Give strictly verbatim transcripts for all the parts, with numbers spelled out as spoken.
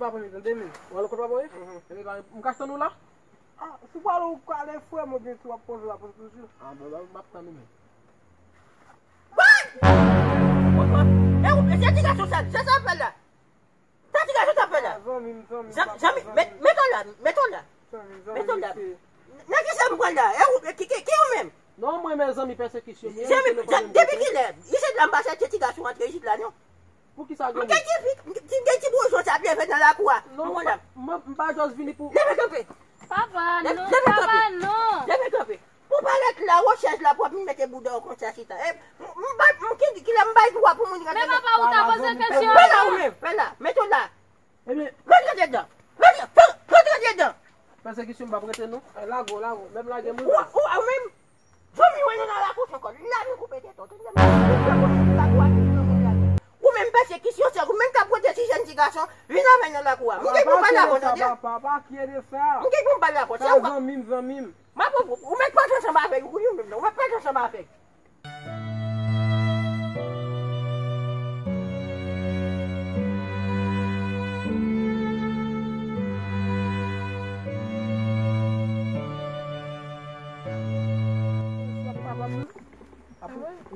Papa m, tande men. Ou al kot papa w ye? Mhm. Ebyen, m ka tann ou la? Ah, si w prale, ou prale, frè m, oubyen si w ap poze, w ap poze toujou. Ah, bon, m ap tann ou men. E ou, se ti gason sa, se sa l fè la. Sa ti gason sa fè la. Zanmi m, zanmi m, zanmi, met, met w la, met w la. Zanmi m, zanmi m, met w la. Nan ki sa m pran la? E ou, ki, ki, ki ou menm? Non, mwen, mezanmi, pèsekisyon. Zanmi, depi kilè? Isit la, m pa chèche ti gason antre isit la, non. Poukisa gen moun? M gen ti fi, m gen ti boujon sa ap leve nan lakou a. Non, m pa, m pa jis vini pou. Leve kanpe. Papa, non, papa, non. Leve kanpe. Pou parèt la, wòchèj la, pou ap mete bouda w konsa chita. E, m, m pa, m, ki, kilè m bay dwa pou moun rete nan. Men papa, ou ta poze kesyon. Fè la ou menm, fè la. Met w la. Ebyen. Rantre dedan. Rantre, rantre dedan. Pèsekisyon m p ap rete non. Lage w, lage w. Menm lage m wi. Ou, ou, ou menm. Zanmi w nan lakou ankò. La nou koupe tèt ou. Tande m. Ou menm pèsekisyon, se ou menm k ap pote ti jèn ti gason. Vin avè n nan lakou a. M gen pou m pale avè w, tande. Papa, pa kite sa. M gen pou m pale avè w. Se ou. Zanmi m, zanmi m. M ap, ou mèt pase ansanm avè l, ou konnen menm non, ou mèt pase ansanm avè l.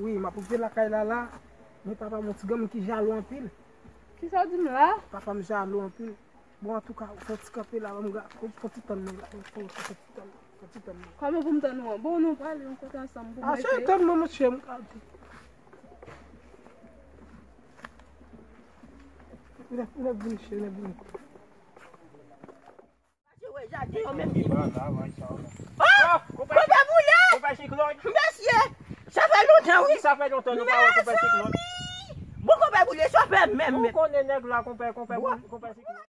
Wi, m ap okipe lakay la la. Men papa m yon ti granmoun ki jalou anpil. Kisa w di m la? Papa m jalou anpil. Bon, antouka, ou fè ti kanpe la, ban m ga-, ou fè ti tann mwen la, ou fè, ou fè ti tann, fè ti tann mwen. Kòman pou m tann ou an? Bon, nou pale, nou kote ansanm pou mwen. Ah, se tann mwen, monchè, m ka di. Lè, lè vini, chè, lè vini. Jaden yo menm. Oh, konpè Boulè! Konpè Siklòn! Mesye, sa fè lontan, wi. Sa fè lontan nou pa wè konpè Siklòn. Mezanmi! Bon, konpè Boulè, sa fè menm. Ou konnen nèg la, konpè, konpè, konpè Siklòn.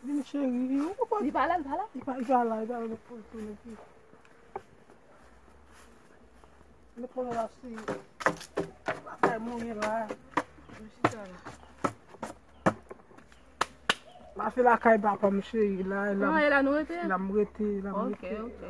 Vin cheri, ou konprann? Li pa la, li pa la? Li pa, li pa la, li pa la, li pa la. Mete konnen la si bagay mouye la. Mwen chita la. La se lakay papa m cheri la. Non, e la nou rete? La m rete, la m rete. Ok, ok.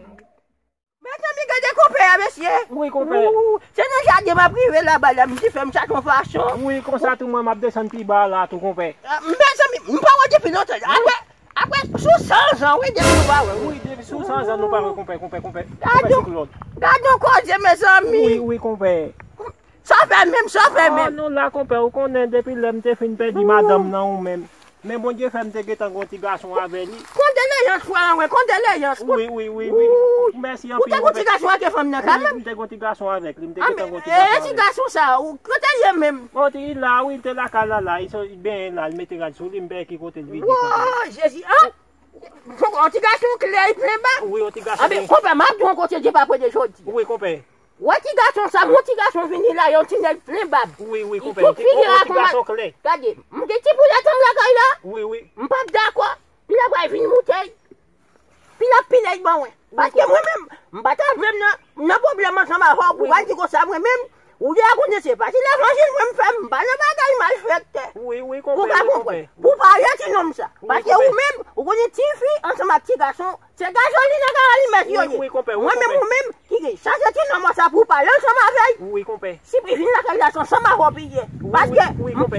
Mezanmi, gade konpè a, mesye. Wi, konpè. Ou, se nan jaden m ap rive la, ba la, m di fè m chache yon fason. Wi, konsa tou mwen m ap desann pi ba la tou, konpè. Ah, mezanmi, m pa wè depi lontan. Apre, apre, sou san zan, wi, depi nou pa wè, wi. Wi, depi sou san zan nou pa wè, konpè, konpè, konpè. Gade yon koze, mezanmi. Wi, wi, konpè. Sa fè menm, sa fè menm. Ah, nou la, konpè, ou konnen depi lè m te fin pèdi madanm nan ou menm. Men Bondye fè m te gentan gon ti gason avè li. Kondoleyans, frè mwen, kondoleyans. Wi, wi, wi, wi. Mèsi anpil. Ou te gon ti gason ak fanm nan kanmenm? Wi, m te gon ti gason avèk li, m te gentan gon ti gason avèk li. E ti gason sa, ou, kote l ye menm? Bon, li la, wi, li te lakay la, la, li benyen la, li mete rad sou li, m pa wè ki kote l vide. Wo, Jezi, an! Yon ti gason klè, li plen bab. Wi, yon ti gason. Anben, konpè, m ap di yon kote, Dye pa prete jodi. Wi, konpè. Wè ti gason sa, yon ti gason vini la, yon ti nèg plen bab. Wi, wi, konpè. Tout figi la kòman. Gade, m gen ti poulèt anm lakay la. Wi, wi. M p ap dakò. Pil ap pral vin moute. Pil ap pile ban mwen. Paske mwen menm, m pa ta vle m nan, nan pwoblèm ansanm avè w pou w al di konsa mwen menm. Ou deja konnen se pa ti levanjil mwen m fè, m pa nan bagay malfektè. Wi, wi, konpè, wi, konpè. Pou w pa rete nonm sa. Paske ou menm, ou konnen tifi ansanm ak ti gason, se gazolin ak alimèt yo ye. Wi, wi, konpè, wi, konpè. Mwen menm ou menm, ki gen chans ti nonm sa pou w pale ansanm avè l. Wi, konpè. Si pou vin lakay la, se ansanm avè w pou l ye. Paske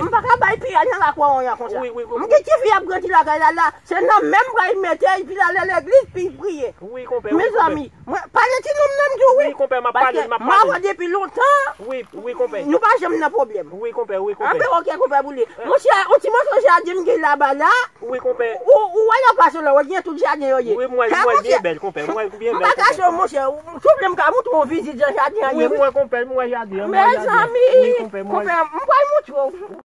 m pa ka bay piyay nan lakou an konsa. Wi, wi, konpè. M gen tifi ap grandi lakay la la, se nan men m pral mete l, pou l ale legliz, pou l priye. Wi, konpè, wi, konpè. Mezanmi, mwen, pale ti nonm nan m di w wi. Wi, konpè, m ap pale, m ap pale. Paske m avè w depi lontan. Wi, wi, konpè. Nou pa janm nan pwoblèm. Wi, konpè, wi, konpè. Anben, oke, konpè Boulè. Monchè, yon ti moso jaden m gen laba la. Wi, konpè. Ou, ou wè lè w pase la, w wè gen tout jaden yo ye. Wi, m wè, m wè l byen bèl, konpè. M wè l byen bèl, konpè. M pa kache w, monchè. Souple, m ka montre w vizit jan jaden an ye, wi. Wi, m wè, konpè, m wè jaden an, m wè jaden. Mezanmi, wi, konpè, m wè. Konpè, m pral montre w.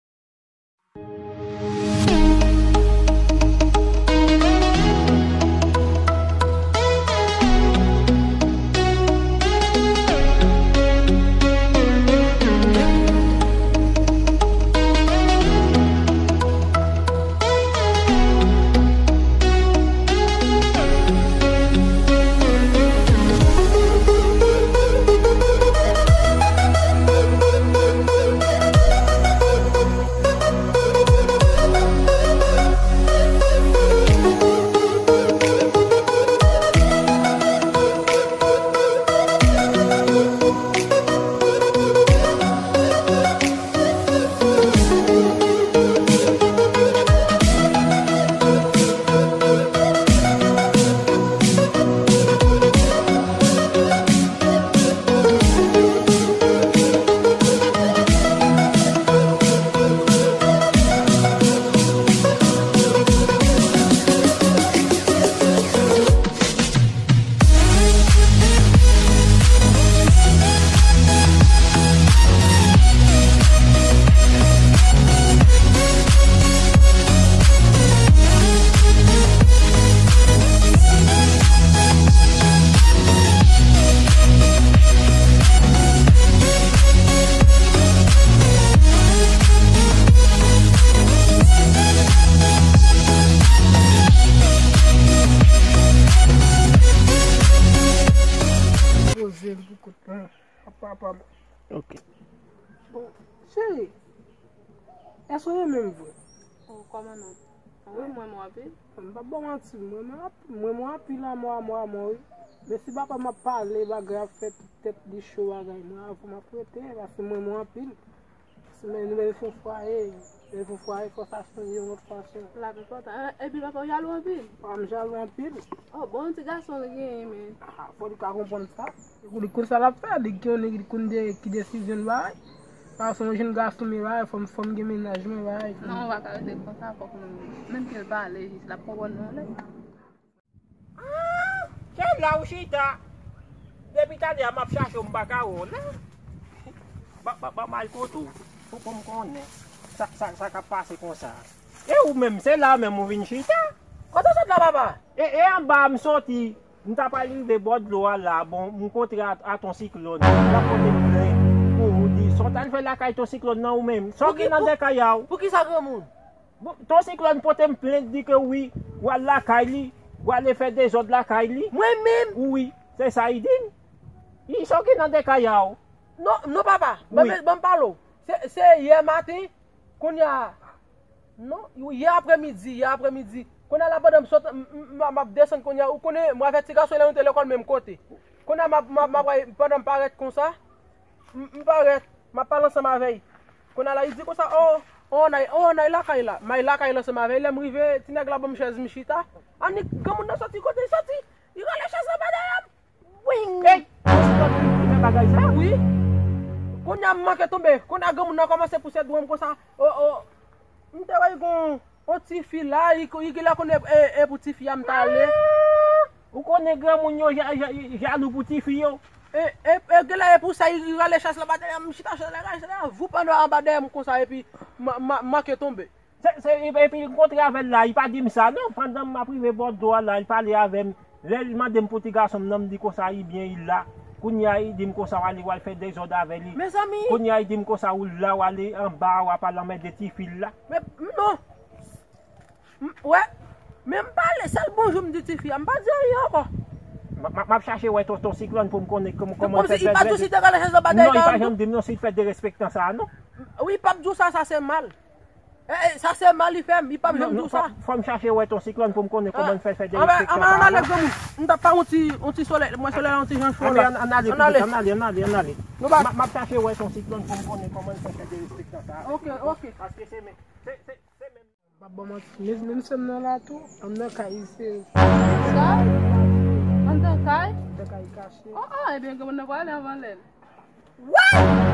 Papa m. Ok. Bon, cheri, èske w renmen m vre? Oh, kòman non? Wi, m renmen w anpil. M p ap ba w manti, m renmen w anp-, m renmen w anpil, amò, amò, amò, wi. Men si papa m ap pale, bagay ap fè tèt li cho, bagay, mwen avè w m ap rete, paske m renmen w anpil. Men nou menm fè fwaye, men fè fwaye, fò sa sonje yon lòt fason. L ap enpòtan. E, epi papa w jalou anpil? Papa m jalou anpil. Oh, bon, ti gason l genyen, men. Ah, fò li ka konprann sa. Li konn sa l ap fè, li konnen, li konn de, ki desizyon l bay. Paske yon jèn gason, men bay, fò m, fò m gen mennaj, men bay. Non, ou pa ka rete konsa, fòk nou, menm ke l pale, jis l ap konprann nou lè. Ah, se la ou chita. Depi talè a m ap chache w, m pa ka wè w la. Ba, ba, ba, m al kote w pou, pou m konnen sa, sa, sa k ap pase konsa. E ou menm, se la menm ou vin chita? Kote w sot la, papa? E, e anba a m soti. M ta pral rive bò dlo a la, bon, m kontre a, a ton siklòn. L ap pote m plent pou di, sa w t al fè lakay ton siklòn nan ou menm? Sa w gen nan de kay a w? Pou ki sa granmoun? Bon, ton siklòn pote m plent, di ke wi, w al lakay li, w ale fè dezòd lakay li. Mwen menm? Wi, se sa li di m. Li, sa w gen nan de kay a w? Non, non, papa. Ban m, ban m pale w. Se, se yè maten, kounye a, non, yè apremidi, yè apremidi. Kounye a la, pandan m sot, m, m, m, m ap desann kounye a, ou konnen, mwen avèk ti gason lè nou te lekòl menm kote. Kounye a, m ap, m ap, m ap, pandan m parèt konsa, m, m parèt, m ap pale ansanm avè l. Kounye a la, li di konsa, oh, oh, ann al, oh, ann al lakay la. M al lakay la ansanm avè l. Lè m rive, ti nèg la ban m chèz, m chita. Annik, granmoun nan soti, kote l soti? Li rale chèz la ba dèyè m. Wing! Ey! Ou fè bagay sa? Wi. Kounye a m manke tonbe. Kounye a granmoun nan kòmanse pouse dwèt m konsa. Oh, oh. M te wè gon yon tifi la, li, li genlè konnen e, e pou tifi a m t ale. Ah! Ou konnen granmoun yo ja, ja, jalou pou tifi yo? E, e, e genlè e pou sa, li rale chèz la ba dèyè m, m chita chèz la, chèz la voup anba dèyè m konsa, epi m, m, m manke tonbe. Se, se, epi, epi l kontre avè l la, li pa di m sa non. Pandan m ap rive bò dlo a la, li pale avè m. Lè l mande m pou ti gason m nan, m di konsa, li byen, li la. Kounye a, li di m konsa, w ale, w al fè dezòd avè li. Mezanmi! Kounye a, li di m konsa, ou la, w ale anba a, w ap al anmède tifi l la. Men, m, non. M, wè. Men m pale, sèl bonjou m di tifi a, m pa di anyen ankò. M, m, m ap chache wè tonton Siklòn pou m konnen kòm-, kòman l fè fè. Kòmsi li pa di w si te rale chèz anba dèyè. Non, li pa janm di m non si l fè derespektan sa a, non. Wi, li p ap di w sa, sa se mal. E, e, sa se mal li fè m, li p ap janm di w sa. Fò, fò m chache wè ton Siklòn pou m konnen kòman l fè fè derespektan sa a, non. Ann ale, granmoun. M t ap fè yon ti, yon ti solèy, mwen solèy la yon ti jan cho la. Ann ale, ann ale, ann ale, ann ale, ann ale. M ap chache wè ton Siklòn pou m konnen kòman l fè fè derespektan sa a. Ok, ok. Paske se men, se, se, se menm. M p ap ba w manti, men, men sè m nan la tou, ann nan kay li se. Sa? Anndan kay? Anndan kay li kache. Oh, oh, ebyen, granmoun nan pral anvan lè l. What?